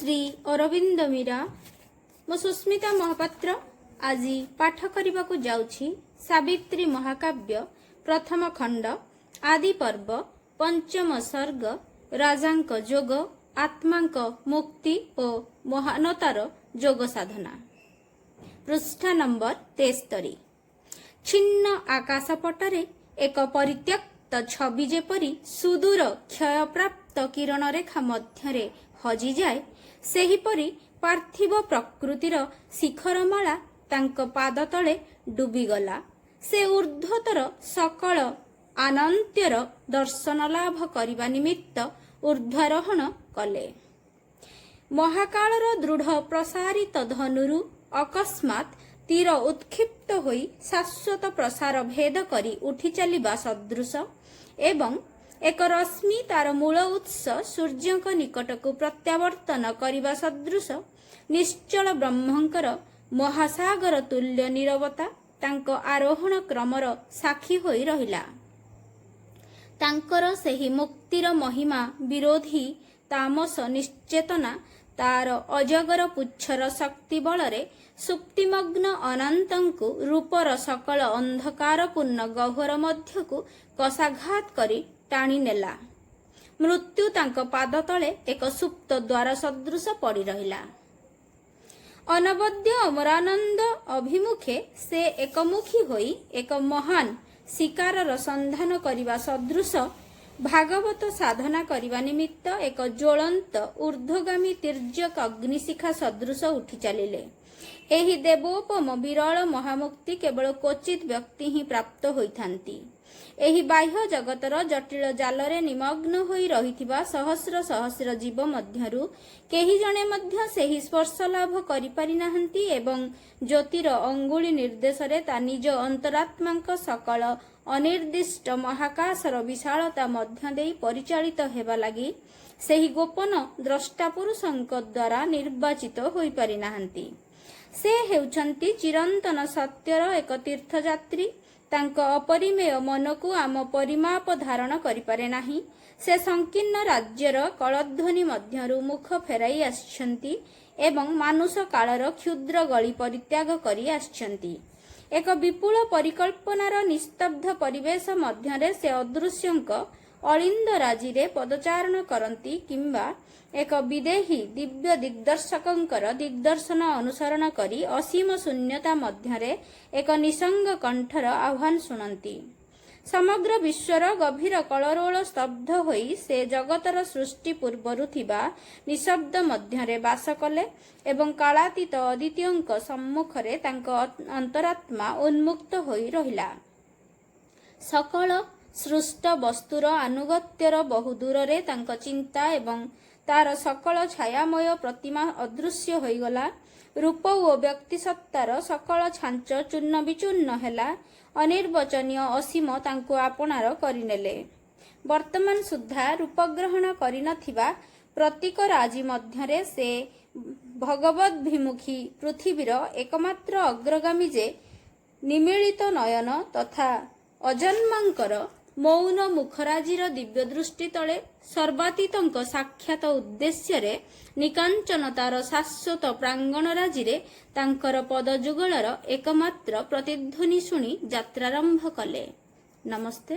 ଶ୍ରୀ ଅରବିନ୍ଦ ମୀରା। ମୁଁ ସୁସ୍ମିତା ମହାପାତ୍ର ଆଜି ପାଠ କରିବାକୁ ଯାଉଛି ସାବିତ୍ରୀ ମହାକାବ୍ୟ, ପ୍ରଥମ ଖଣ୍ଡ, ଆଦି ପର୍ବ, ପଞ୍ଚମ ସର୍ଗ, ରାଜାଙ୍କ ଯୋଗ, ଆତ୍ମାଙ୍କ ମୁକ୍ତି ଓ ମହାନତାର ଯୋଗ ସାଧନା, ପୃଷ୍ଠା ନମ୍ବର 73। ଛିନ୍ନ ଆକାଶପଟରେ ଏକ ପରିତ୍ୟକ୍ତ ଛବି ଯେପରି ସୁଦୂର କ୍ଷୟପ୍ରାପ୍ତ କିରଣରେଖା ମଧ୍ୟରେ ହଜିଯାଏ, ସେହିପରି ପାର୍ଥିବ ପ୍ରକୃତିର ଶିଖରମାଳା ତାଙ୍କ ପାଦ ତଳେ ଡୁବିଗଲା। ସେ ଊର୍ଦ୍ଧ୍ୱତର ସକଳ ଆନନ୍ତ୍ୟର ଦର୍ଶନ ଲାଭ କରିବା ନିମିତ୍ତ ଊର୍ଦ୍ଧ୍ୱାରୋହଣ କଲେ। ମହାକାଳର ଦୃଢ଼ ପ୍ରସାରିତ ଧନୁରୁ ଅକସ୍ମାତ୍ ତୀର ଉତ୍କ୍ଷିପ୍ତ ହୋଇ ଶାଶ୍ୱତ ପ୍ରସାର ଭେଦ କରି ଉଠି ଚାଲିବା ସଦୃଶ ଏବଂ ଏକ ରଶ୍ମି ତାର ମୂଳ ଉତ୍ସ ସୂର୍ଯ୍ୟଙ୍କ ନିକଟକୁ ପ୍ରତ୍ୟାବର୍ତ୍ତନ କରିବା ସଦୃଶ, ନିଶ୍ଚଳ ବ୍ରହ୍ମଙ୍କର ମହାସାଗର ତୁଲ୍ୟ ନୀରବତା ତାଙ୍କ ଆରୋହଣ କ୍ରମର ସାକ୍ଷୀ ହୋଇ ରହିଲା। ତାଙ୍କର ସେହି ମୁକ୍ତିର ମହିମା ବିରୋଧୀ ତାମସ ନିଶ୍ଚେତନା ତାର ଅଜଗର ପୁଚ୍ଛର ଶକ୍ତି ବଳରେ ସୁପ୍ତିମଗ୍ନ ଅନନ୍ତଙ୍କୁ ରୂପର ସକଳ ଅନ୍ଧକାରପୂର୍ଣ୍ଣ ଗହ୍ୱର ମଧ୍ୟକୁ କଷାଘାତ କରି ଟାଣିନେଲା। ମୃତ୍ୟୁ ତାଙ୍କ ପାଦ ତଳେ ଏକ ସୁପ୍ତ ଦ୍ୱାର ସଦୃଶ ପଡ଼ି ରହିଲା। ଅନବଦ୍ୟ ଅମରାନନ୍ଦ ଅଭିମୁଖେ ସେ ଏକମୁଖୀ ହୋଇ ଏକ ମହାନ ଶିକାରର ସନ୍ଧାନ କରିବା ସଦୃଶ ଭାଗବତ ସାଧନା କରିବା ନିମିତ୍ତ ଏକ ଜ୍ୱଳନ୍ତ ଊର୍ଦ୍ଧ୍ୱଗାମୀ ତୀର୍ଯ୍ୟକ ଅଗ୍ନିଶିଖା ସଦୃଶ ଉଠି ଚାଲିଲେ। ଏହି ଦେବୋପମ ବିରଳ ମହାମୁକ୍ତି କେବଳ କ୍ୱଚିତ୍ ବ୍ୟକ୍ତି ହିଁ ପ୍ରାପ୍ତ ହୋଇଥାନ୍ତି। ଏହି ବାହ୍ୟ ଜଗତର ଜଟିଳ ଜାଲରେ ନିମଗ୍ନ ହୋଇ ରହିଥିବା ସହସ୍ର ସହସ୍ର ଜୀବ ମଧ୍ୟରୁ କେହି ଜଣେ ମଧ୍ୟ ସେହି ସ୍ପର୍ଶ ଲାଭ କରିପାରି ନାହାନ୍ତି ଏବଂ ଜ୍ୟୋତିର ଅଙ୍ଗୁଳି ନିର୍ଦ୍ଦେଶରେ ତା ନିଜ ଅନ୍ତରାତ୍ମାଙ୍କ ସକଳ ଅନିର୍ଦ୍ଦିଷ୍ଟ ମହାକାଶର ବିଶାଳତା ମଧ୍ୟ ଦେଇ ପରିଚାଳିତ ହେବା ଲାଗି ସେହି ଗୋପନ ଦ୍ରଷ୍ଟା ପୁରୁଷଙ୍କ ଦ୍ୱାରା ନିର୍ବାଚିତ ହୋଇପାରି ନାହାନ୍ତି। ସେ ହେଉଛନ୍ତି ଚିରନ୍ତନ ସତ୍ୟର ଏକ ତୀର୍ଥଯାତ୍ରୀ। ତାଙ୍କ ଅପରିମେୟ ମନକୁ ଆମ ପରିମାପ ଧାରଣ କରିପାରେ ନାହିଁ। ସେ ସଂକୀର୍ଣ୍ଣ ରାଜ୍ୟର କଳଧ୍ୱନି ମଧ୍ୟରୁ ମୁଖ ଫେରାଇ ଆସିଛନ୍ତି ଏବଂ ମାନୁଷ କାଳର କ୍ଷୁଦ୍ର ଗଳି ପରିତ୍ୟାଗ କରି ଆସିଛନ୍ତି। ଏକ ବିପୁଳ ପରିକଳ୍ପନାର ନିସ୍ତବ୍ଧ ପରିବେଶ ମଧ୍ୟରେ ସେ ଅଦୃଶ୍ୟଙ୍କ ଅଳିନ୍ଦ ରାଜିରେ ପଦଚାରଣ କରନ୍ତି କିମ୍ବା ଏକ ବିଦେହୀ ଦିବ୍ୟ ଦିଗ୍ଦର୍ଶକଙ୍କର ଦିଗ୍ଦର୍ଶନ ଅନୁସରଣ କରି ଅସୀମ ଶୂନ୍ୟତା ମଧ୍ୟରେ ଏକ ନିଃସଙ୍ଗ କଣ୍ଠର ଆହ୍ୱାନ ଶୁଣନ୍ତି। ସମଗ୍ର ବିଶ୍ୱର ଗଭୀର କଳରୋଳ ସ୍ତବ୍ଧ ହୋଇ ସେ ଜଗତର ସୃଷ୍ଟି ପୂର୍ବରୁ ଥିବା ନିଃଶବ୍ଦ ମଧ୍ୟରେ ବାସ କଲେ ଏବଂ କାଳାତୀତ ଅଦ୍ୱିତୀୟଙ୍କ ସମ୍ମୁଖରେ ତାଙ୍କ ଅନ୍ତରାତ୍ମା ଉନ୍ମୁକ୍ତ ହୋଇ ରହିଲା। ସକଳ ସୃଷ୍ଟ ବସ୍ତୁର ଆନୁଗତ୍ୟର ବହୁ ଦୂରରେ ତାଙ୍କ ଚିନ୍ତା ଏବଂ ତାର ସକଳ ଛାୟାମୟ ପ୍ରତିମା ଅଦୃଶ୍ୟ ହୋଇଗଲା। ରୂପ ଓ ବ୍ୟକ୍ତିସତ୍ତାର ସକଳ ଛାଞ୍ଚ ଚୂର୍ଣ୍ଣ ବିଚୂର୍ଣ୍ଣ ହେଲା। ଅନିର୍ବଚନୀୟ ଅସୀମ ତାଙ୍କୁ ଆପଣାର କରିନେଲେ। ବର୍ତ୍ତମାନ ସୁଦ୍ଧା ରୂପଗ୍ରହଣ କରିନଥିବା ପ୍ରତୀକ ରାଜି ମଧ୍ୟରେ ସେ ଭଗବଦ୍ଭିମୁଖୀ ପୃଥିବୀର ଏକମାତ୍ର ଅଗ୍ରଗାମୀ ଯେ ନିମୀଳିତ ନୟନ ତଥା ଅଜନ୍ମାଙ୍କର ମୌନ ମୁଖରାଜିର ଦିବ୍ୟଦୃଷ୍ଟି ତଳେ ସର୍ବାତୀତଙ୍କ ସାକ୍ଷାତ ଉଦ୍ଦେଶ୍ୟରେ ନିକାଞ୍ଚନତାର ଶାଶ୍ୱତ ପ୍ରାଙ୍ଗଣରାଜିରେ ତାଙ୍କର ପଦଯୁଗଳର ଏକମାତ୍ର ପ୍ରତିଧ୍ୱନି ଶୁଣି ଯାତ୍ରାରମ୍ଭ କଲେ। ନମସ୍ତେ।